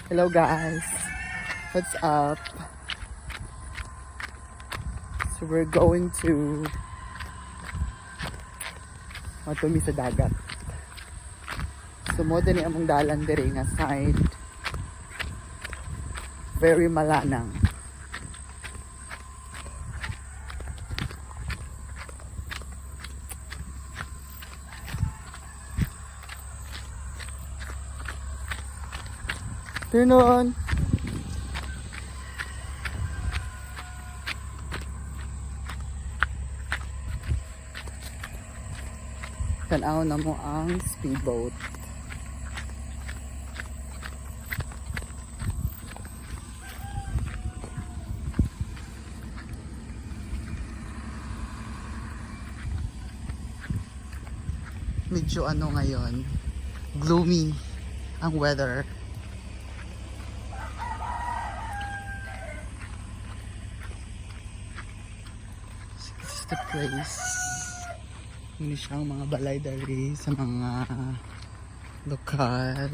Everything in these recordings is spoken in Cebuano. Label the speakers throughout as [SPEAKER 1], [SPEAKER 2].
[SPEAKER 1] Hello guys. What's up? So we're going to matumi sa dagat. So mo din among dalan diri nga side. Very malanang. Turn on. Tanaw na mo ang speedboat. Medyo ano ngayon, gloomy ang weather. This is the place. Yun siyang mga balay dali sa mga lokal.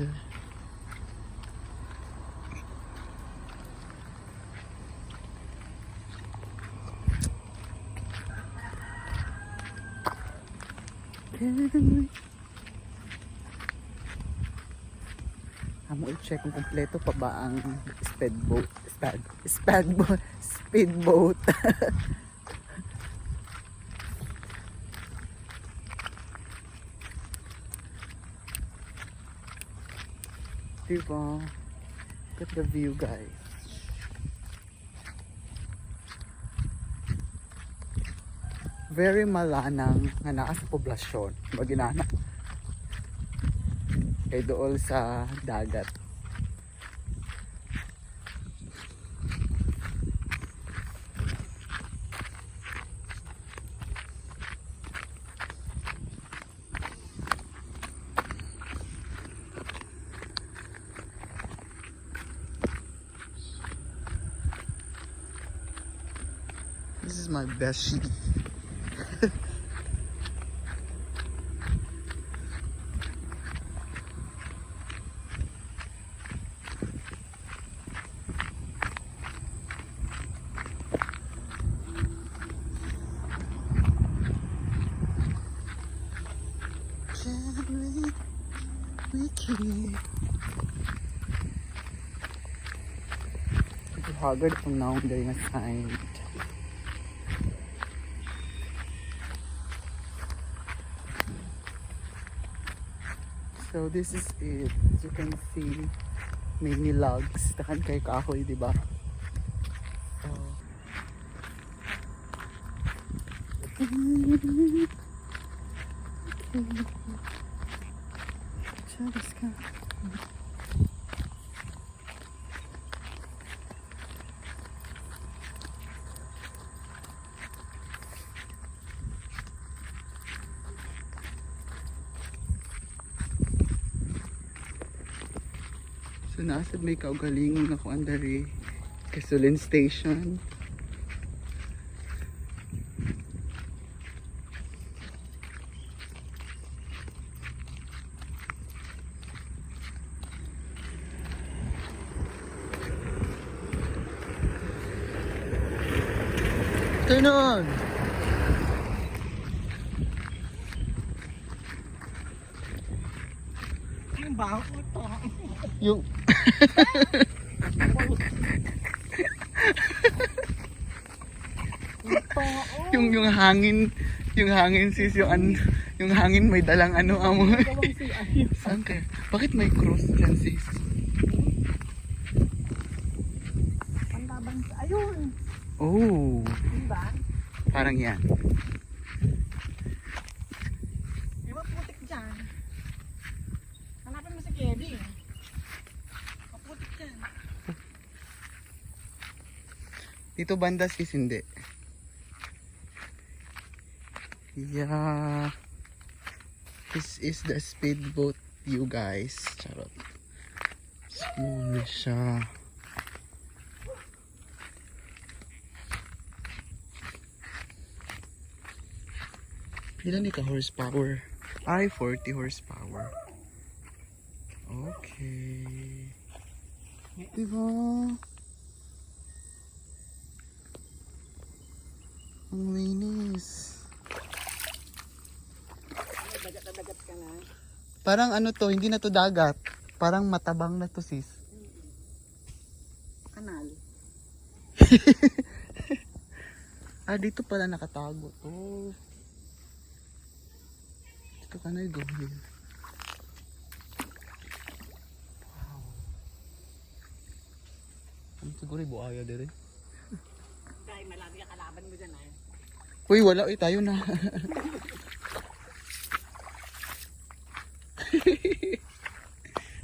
[SPEAKER 1] Amo i-check kung kumpleto pa ba ang speedboat, speedboat, speedboat. Diba? Look at the view, guys. Very malanang nga naa sa poblasyon. Maginana. Kay dool sa dagat. This is my best sheet. Can we keep? Haggard itong naong dahil nga sign. So this is it. As you can see, many logs. Takan kay kahoy, di ba? So, Charis ka. So nasa may kaugalingon ako andari gasoline station. Turn on!
[SPEAKER 2] Yung baho to.
[SPEAKER 1] Yung yung hangin sis, yung hangin may dalang ano amo.
[SPEAKER 2] Gawang si Ayun.
[SPEAKER 1] Saan kaya? Bakit may cross dyan, sis?
[SPEAKER 2] Ang laban sa... Ayun!
[SPEAKER 1] Oh,
[SPEAKER 2] Diba?
[SPEAKER 1] parang yan.
[SPEAKER 2] May maputik dyan. Hanapin mo si Kevin. Maputik dyan.
[SPEAKER 1] Dito banda, sis, hindi. Yeah. This is the speedboat, you guys. Charot. Small siya. Pila ni ka horsepower? Ay, 40 horsepower. Okay. Diba? Ang linis.
[SPEAKER 2] Dagat na dagat ka na.
[SPEAKER 1] Parang ano to, hindi na to dagat. Parang matabang na to, sis.
[SPEAKER 2] Kanal.
[SPEAKER 1] Ah, dito pala nakatago to. Dito ka na go here. Wow. Ano siguro yung buaya dire?
[SPEAKER 2] Dahil malami ka kalaban mo dyan ah.
[SPEAKER 1] Uy, wala. Uy, tayo na.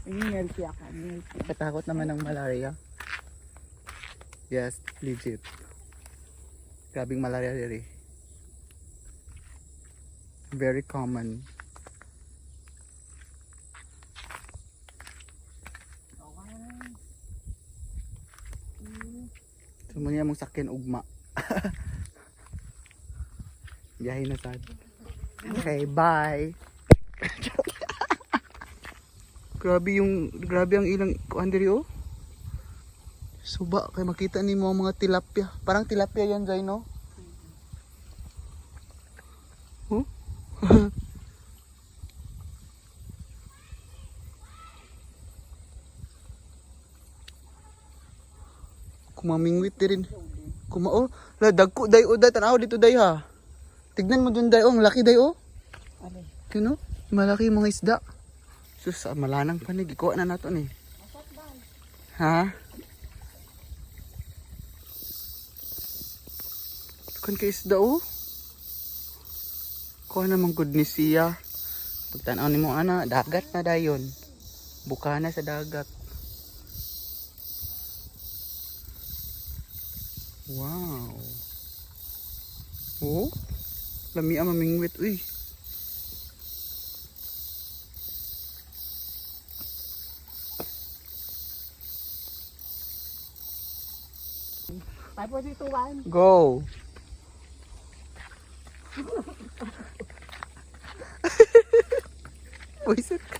[SPEAKER 2] Milky ako. Milky.
[SPEAKER 1] Katakot naman ng malaria. Yes, legit. Grabing malaria diri. Very common.
[SPEAKER 2] One. Two.
[SPEAKER 1] So, muna mong sakyan ugma. Biyahe na sad. Okay, bye. Grabe ang ilang kuan diri oh. Suba kay makita nimo ang mga tilapia. Parang tilapia yan, Zay, no? Huh? Kumamingwit din. Kuma oh, la dagko day oh day tanaw dito day ha. Tignan mo dun day oh, ang laki day oh.
[SPEAKER 2] Ano?
[SPEAKER 1] Kino? Malaki yung mga isda. Sus, ah, malanang panig. Ikuha na nato ni. Ha? Kan kay isda oh. Kuha namang good ni siya. Pagtanaw ni mo ana, dagat na dayon. Buka na sa dagat. Wow. Oh. Lami ang mamingwit uy.
[SPEAKER 2] 5, 4, 3, 2, 1.
[SPEAKER 1] Go. Buisit ka.